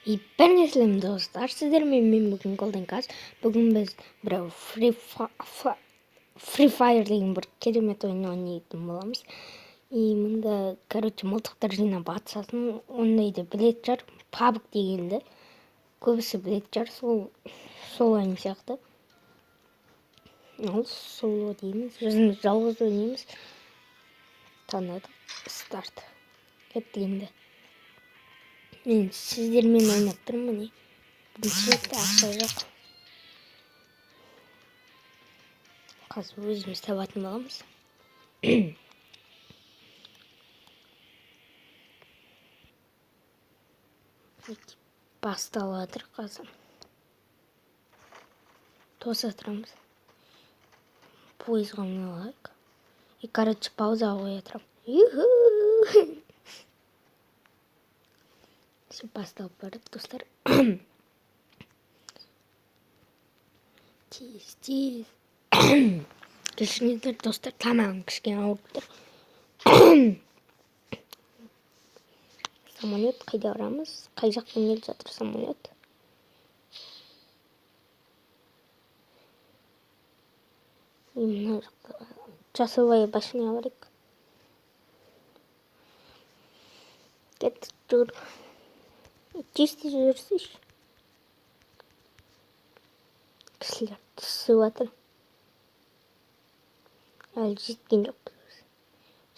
И бәріңе сәлем достар, сіздермен мен бүгін Golden Cars. Бүгін біз біреу Free Fire деген бір керемет ойын ойнайтын боламыз. И мында, короче, мылтықтар жинап атысатын, ондайды білетін шығар, PUBG дегенді көбісі білетін шығар, сол ойын сияқты. Ал соло дейміз, өзіміз жалғыз ойнаймыз. Таныдық, старт. Кеттік енді. Мен сіздермен ойнап тұрмын, міне. Бірінші ретте ақша жоқ. Қазір өзіміз табатын боламыз. Басталып жатыр қазір. Тоса тұрамыз. Пойызға мініп алайық. И, короче, паузаға қоя тұрамын. Юху! Все, басталып барады, достар. Тез, тез. Кешіріңіздер, достар, тамағым кішкене ауырып тұр. Самолет, қайда барамыз? Қай жақтан келе жатыр самолет? И мына жақта часовая башня бар екен. Кеттік, жүгір. Тез тез жүрсейші. Кісілер түсіп жатыр. Әлі жеткен жоқпыз.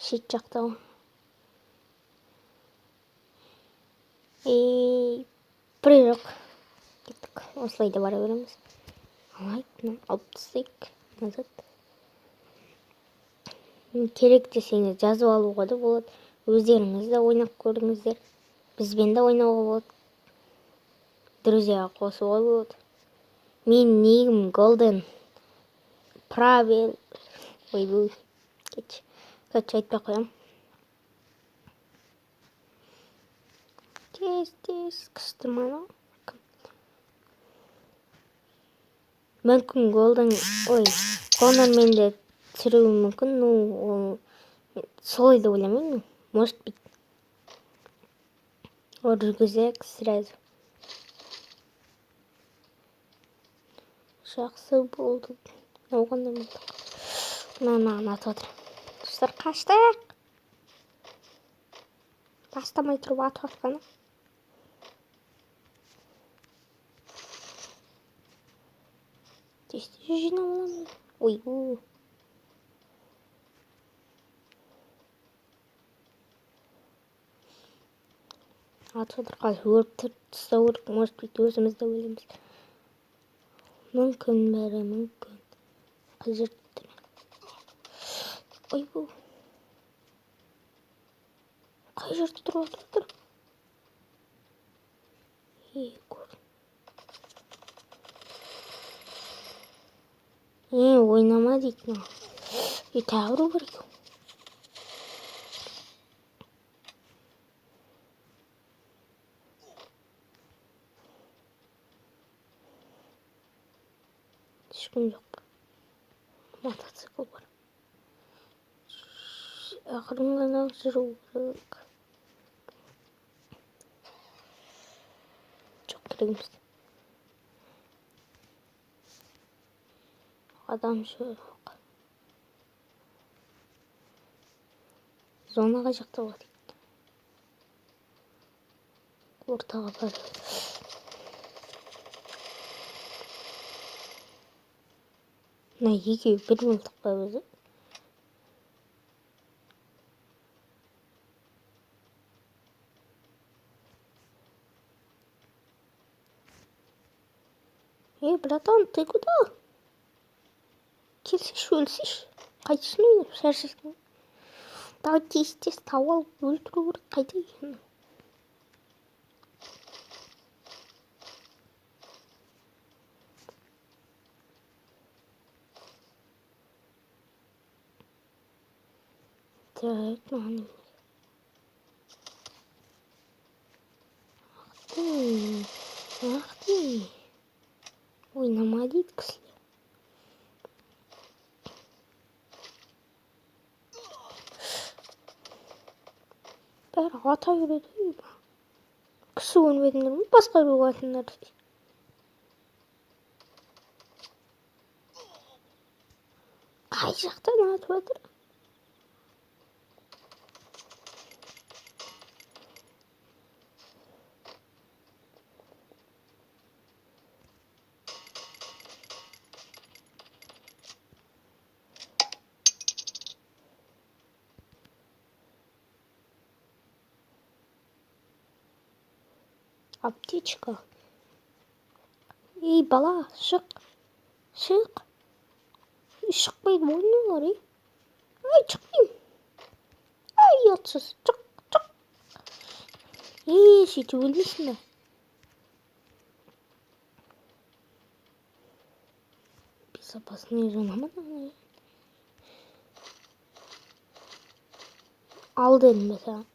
Шет жақта ғой. И прыжок. Кеттік. Осылай да бара береміз. Алайық, мына алып тастайық. Назад. Керек десеңіз жазып алуға да болады. Өздеріңіз де ойнап көріңіздер. Бізбен де ойнауға болады. Друзьяға қосуға болады. Мен нигім Golden Правил. Ойбой. Кетші. Короче, айтпай қоямын. Тез, тез. Күшті ма анау? Мүмкін Golden, ой, Конормен де түсіруім мүмкін. Ну, ол солай деп ойламаймын. Может быть. Рюкзак сразу. Жақсы болды. Мынау қандай мылтық? Мына маған атып жатыр. Достар, қаштық. Бастамай тұрып атып жатқаны. Тез тез жинап аламын. Ойбу. Атып жатыр. Қазір өрт тастау керек. Может быть, өзіміз де өлеміз. Мүмкін, бәрі мүмкін. Қай жерде тұр? Ойбу. Қай жерде тұрып жатыр? Е, көр. Е, ойнама дейді мынау. Е, тағы ұру керек. Ешкім жоқ. Мотоцикл бар. Ақырын ғана жүру керек. Жоқ, керек емес. Адам жоқ. Зона қай жақта болады екен? Ортаға бар. Мына екеуі бір мылтық па өзі? Ей, братан, ты куда? Келсейші, өлсейші. Қайтсын ойнап, шаршайсың. Давай тез тез тауып алып өлтіру керек. Қайда екен? Так, маған немене? Ах ты, ах ты. Ойнама дейді кісілер. Бәрі ата береді. Кісі Жақсы көрмедіңдер ме? Басқа біреуге атыңдар. Қай жақтан атып жатыр? Аптечка. Ей, бала, шық. Шық. Шықпайды ойналар, ей. Ай, шықпаймын. Ай, ұятсыз. Шық, шық. Ей, сөйтіп өлмейсің бе? Безопасная зона ма? Ал дедім бе саған?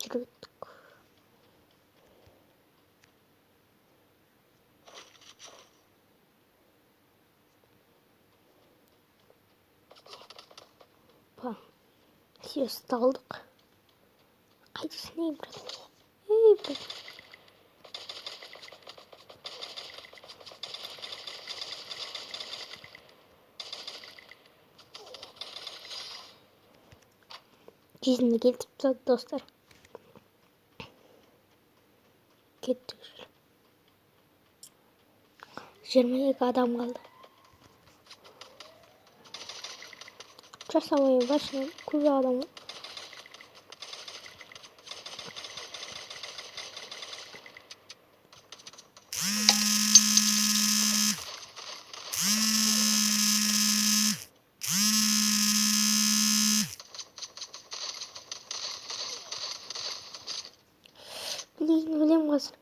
Кеттік. Па, все, ұсталдық. Қайдасың, ей, брат? Ей, брат. Кезінде келтіріп тастады, достар. Кеттік жүр. 22 адам қалды. Часовой башня көп адам ғой. Блин, өлем қазір.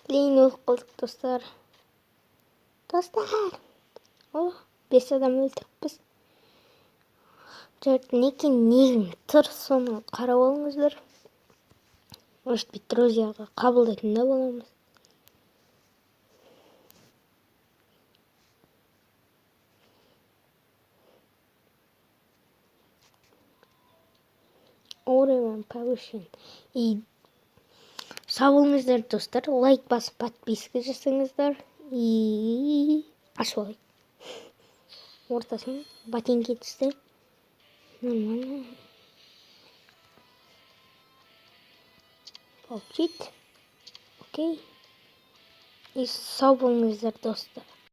Блин, өліп қалдық, достар. Достар. О, 5 адам өлтіріппіз. Жарайды, неке негім тұр, соны қарап алыңыздар. Может быть, друзьяға қабылдайтын да боламыз. Уровень повышен. И сау болыңыздар, достар. Лайк басып, подписка жасаңыздар. И ашып алайық. Ортасын ботинки түсті. Нормально. Получить. Окей. И сау болыңыздар, достар.